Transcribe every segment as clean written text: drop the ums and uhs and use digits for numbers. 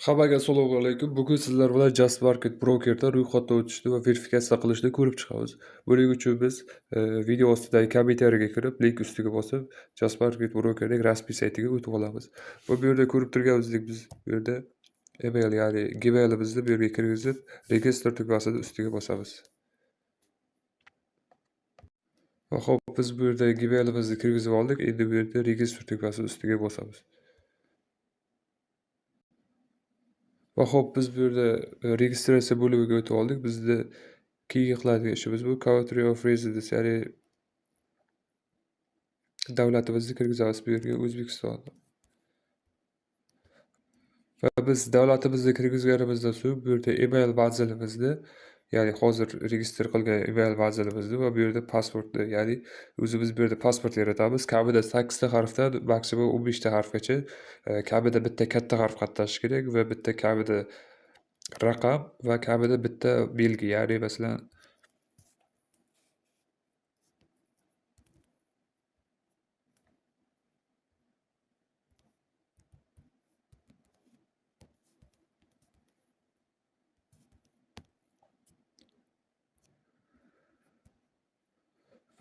Hammaga assalomu alaykum. Bugun sizlar bilan Just Market brokerda ro'yxatdan o'tishni va verifikatsiya qilishni ko'rib chiqamiz. Buning uchun biz video ostidagi kommentariyaga kirib, link ustiga bosib, Just Market brokerning rasmiy saytiga o'tib olamiz. Va bu yerda ko'rib turganimizdek biz bu yerda email, ya'ni Gmailimizni bu yerga kirgizib, register tugmasini ustiga bosamiz. Va xo'p, biz bu yerda Gmailimizni kirgizib oldik. Endi bu yerda register tugmasini ustiga bosamiz. Va xo'p, biz bu yerda registratsiya bo'limiga o'tib oldik. Bizda keyingi qiladigan ishimiz bu country of residence, ya'ni davlatimizni kirgizamiz bu yerga O'zbekiston. Va biz davlatimizni kirgizganimizdan so'ng bu yerda email manzilimizni, ya'ni hozir registr qilgan email manzilimizni va bu yerda pasportni, ya'ni o'zimiz bu yerda pasport yaratamiz. Kamida 8 ta harfdan maksimum 15 ta harfgacha, kamida bitta katta harf qatnashishi kerak va bitta kamida raqam va kamida bitta belgi, ya'ni masalan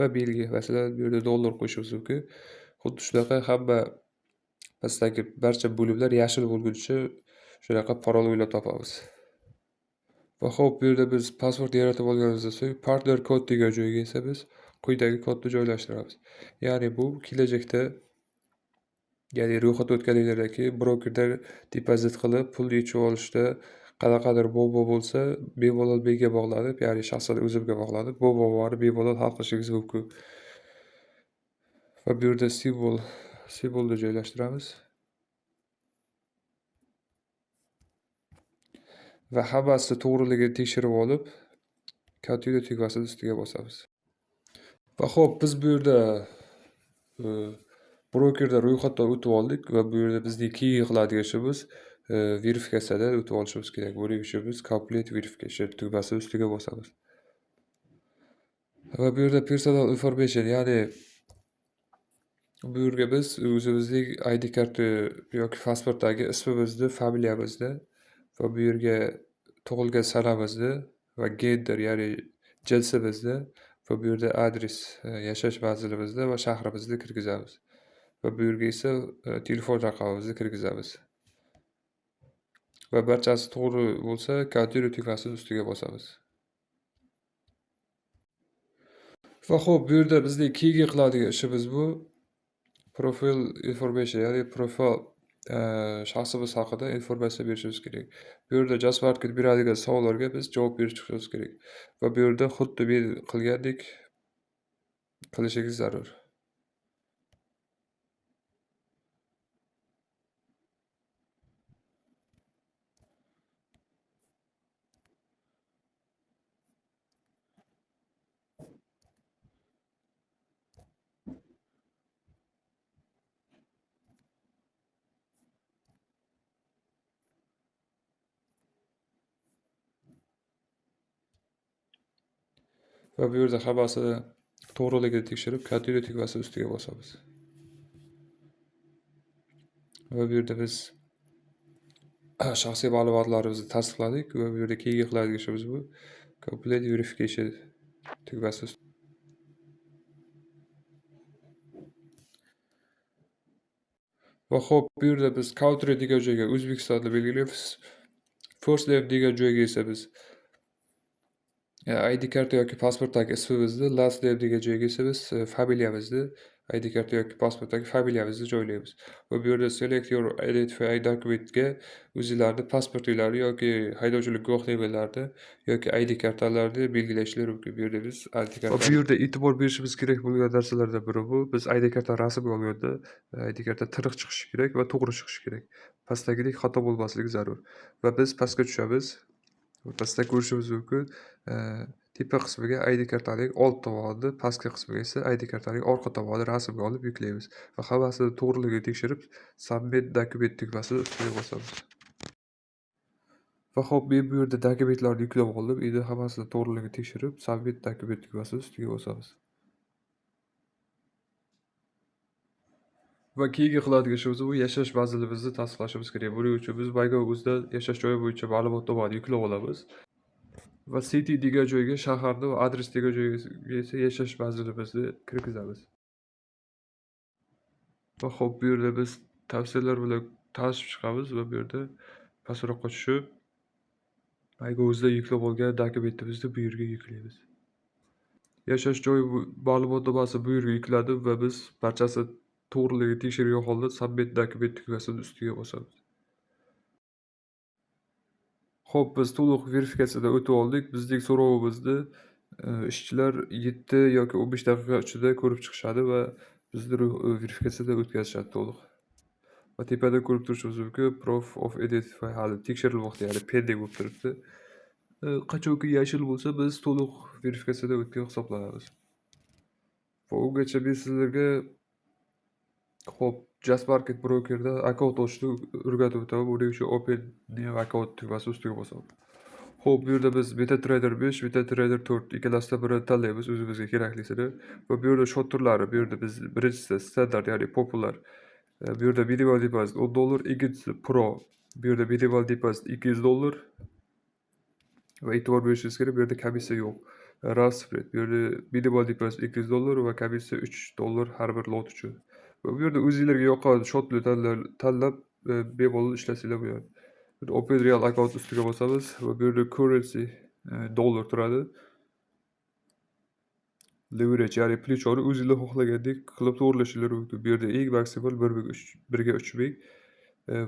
va belgi, masalan, bu yerda dollar qo'yishimiz mumkin. Xuddi shunaqa hamma pastdagi barcha bo'limlar yashil bo'lguncha shunaqa parol o'ylab topamiz. Va xo'p, bu yerda biz pasport yaratib olganimizdan so'ng partner kod degan joyga esa biz quyidagi kodni joylashtiramiz. Ya'ni bu kelajakda, ya'ni ro'yxatdan o'tganinglardan keyin brokerdan depozit qilib pul yechib olishda qanaqadir muammo bo'lsa, bemalol menga bog'lanib, ya'ni shaxsan o'zimga bog'lanib, bu muammoni bemalol hal qilishingiz mumkin. Va bu yerda simvolni joylashtiramiz. Va hammasi to'g'riligini tekshirib olib, continue tugmasini ustiga bosamiz. Va xo'p, biz bu yerda brokerda ro'yxatdan o'tib oldik va bu yerda bizning keyingi qiladigan ishimiz verifikatsiyadan o'tib olishimiz kerak. Buning uchun biz complete verification tugmasi ustiga bosamiz. Va bu yerda personal information, ya'ni bu yerga biz o'zimizning ID karta yoki pasportdagi ismimizni, familiyamizni va bu yerga tug'ilgan sanamizni va gender, ya'ni jinsimizni va bu yerda adres, yashash manzilimizni va shahrimizni kirgizamiz. Va bu yerga esa telefon raqamimizni kirgizamiz. Va barchasi to'g'ri bo'lsa, continue tugmasini ustiga bosamiz. Va xo'p, bu yerda bizning keyingi qiladigan ishimiz bu profil information, ya'ni profil shaxsimiz haqida informatsiya berishimiz kerak. Bu yerda Just Market beradigan savollarga biz javob berib chiqishimiz kerak. Va bu yerda xuddi men qilgandek qilishingiz zarur. Va bu yerda hammasini to'g'riligini tekshirib, continue tugmasi ustiga bosamiz. Va bu yerda biz shaxsiy ma'lumotlarimizni tasdiqladik va bu yerda keyingi qiladigan ishimiz bu complete verification tugmasi. Va xo'p, bu yerda biz country degan joyga O'zbekistonni belgilaymiz. First name degan joyga esa biz ID karta yoki pasportdagi ismimizni, last name degan joyga esa biz familiyamizni, ID karta yoki pasportdagi familiyamizni joylaymiz. Va bu yerda select your identify documentga o'zinglarni pasportinglarni yoki haydovchilik guvohnomalarini yoki ID kartalarni belgilashlari mumkin. Bu yerda biz ID karta. Va bu yerda e'tibor berishimiz kerak bo'lgan narsalardan biri bu biz ID karta rasmga olganda ID karta tiniq chiqishi kerak va to'g'ri chiqishi kerak. Pastdagidek xato bo'lmasligi zarur. Va biz pastga tushamiz. Pastda ko'rishimiz mumkin, tepa qismiga ID kartaning old tomonini, pastki qismiga esa ID kartaning orqa tomonini rasmga olib yuklaymiz va hammasini to'g'riligini tekshirib, submit document tugmasini ustiga bosamiz. Va xo'p, men bu yerda dokumentlarni yuklab oldim. Endi hammasini to'g'riligini tekshirib, submit document tugmasini ustiga bosamiz. Va keyingi qiladigan ishimiz bu yashash manzilimizni tasdiqlashimiz kerak. Buning uchun biz MyGov.uzda yashash joyi bo'yicha ma'lumotnomani yuklab olamiz. Va city degan joyga shaharni va adres degan joyga esa yashash manzilimizni kirgizamiz. Va xo'p, bu yerda biz tavsiyalar bilan tanishib chiqamiz va bu yerda pastroqqa tushib MyGov.uzda yuklab olgan dokumentimizni bu yerga yuklaymiz. Yashash joyi ma'lumotnomasi bu yerga yukladi va biz barchasi to'g'riligini tekshirgan holda Submit document tugmasini ustiga bosamiz. Xo'p, biz to'liq verifikatsiyadan o'tib oldik. Bizning so'rovimizni ishchilar 7 yoki 15 daqiqa ichida ko'rib chiqishadi va bizni verifikatsiyadan o'tkazishadi to'liq. Va tepada ko'rib turishimiz mumkin, Proof of Identity hali tekshirilmoqda, ya'ni pending bo'lib turibdi. Qachonki yashil bo'lsa, biz to'liq verifikatsiyadan o'tgan hisoblanamiz. Va ungacha men sizlarga xo'p, Just Market brokerda akkaunt ochishni o'rgatib o'taman. Buning uchun Open New Account tugmasi ustiga bosaman. Xo'p, bu yerda biz MetaTrader 5, MetaTrader 4 ikkalasidan birini tanlaymiz o'zimizga keraklisini. Va bu yerda счёт turlari, bu yerda biz birinchisi standart, ya'ni popular. Bu yerda minimal depozit $10, ikkinchisi pro. Bu yerda minimal depozit $200. Va e'tibor berishingiz kerak, bu yerda komissiya yo'q. RAS spread. Bu yerda minimal depozit $200 va komissiya $3 har bir lot uchun. Va bu yerda o'zinglarga yoqqan счёт ni tanlab bemalol ishlasanglar bo'ladi. Open Real Account ustiga bosamiz va bu yerda currency dollar turadi. Leverage, ya'ni плечо ni o'zinglar xohlagandek qilib to'g'irlashinglar mumkin. Bu yerda eng maksimal 1 ga 3000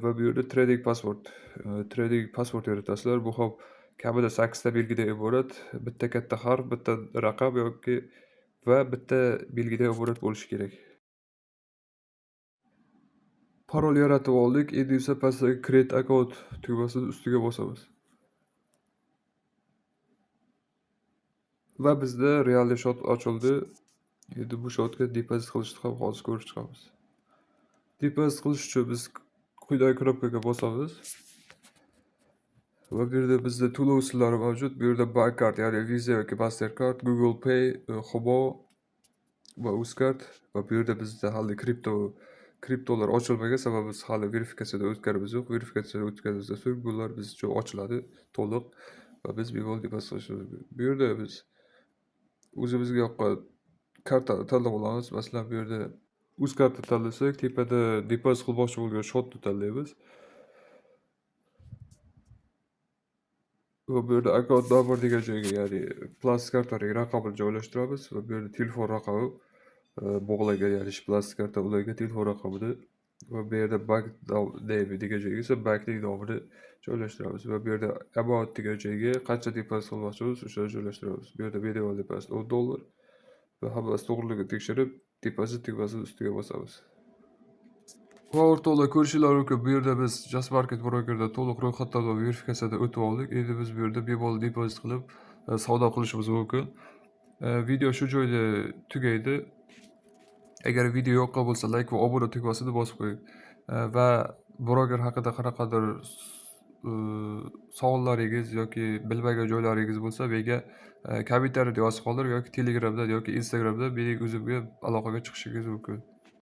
va bu yerda trading password. Trading password yaratasizlar. Bu ham kamida 8 ta belgidan iborat. Bitta katta harf, bitta raqam yoki va bitta belgidan iborat bo'lishi kerak. Parol yaratib oldik. Endi esa pastdagi Create Account tugmasini ustiga bosamiz. Va bizda realniy счёт ochildi. Endi bu счётga depozit qilishni ham hozir ko'rib chiqamiz. Depozit qilish uchun biz quyidagi knopkaga bosamiz. Va bu yerda bizda to'lov usullari mavjud. Bu yerda bank kart, ya'ni Visa yoki Mastercard, Google Pay, Humo va Uzcard va bu yerda bizda hali kriptolar ochilmagan, sababi biz hali verifikatsiyadan o'tganimiz yo'q. Verifikatsiyadan o'tganimizdan so'ng bular biz uchun ochiladi to'liq va biz bemalol depozit qilishimiz mumkin. Bu yerda biz o'zimizga yoqqan kartani tanlab olamiz. Masalan, bu yerda Uzcardni tanlasak, tepada depozit qilmoqchi bo'lgan счётni tanlaymiz. Va bu yerda account number degan joyga, ya'ni plastik kartaning raqamini joylashtiramiz va bu yerda telefon raqami bog'langan, ya'ni shu plastik karta ulangan telefon raqamini va bu yerda bank name degan joyga esa bankning nomini joylashtiramiz va bu yerda amount degan joyga qancha depozit qilmoqchimiz, o'shani joylashtiramiz. Bu yerda minimal depozit $10 va hammasi to'g'riligini tekshirib, depozit tugmasini ustiga bosamiz. Va o'rtoqlar, ko'rishinglar mumkin, bu yerda biz Just Market brokerda to'liq ro'yxatdan va verifikatsiyadan o'tib oldik. Endi biz bu yerda bemalol depozit qilib, savdo qilishimiz mumkin. Video shu joyda tugaydi. Agar video yoqqan bo'lsa, like va obuna tugmasini bosib qo'ying. Va broker haqida qanaqadir savollaringiz yoki bilmagan joylaringiz bo'lsa, menga kommentariyada yozib qoldiring yoki Telegramda yoki Instagramda mening o'zimga aloqaga chiqishingiz mumkin.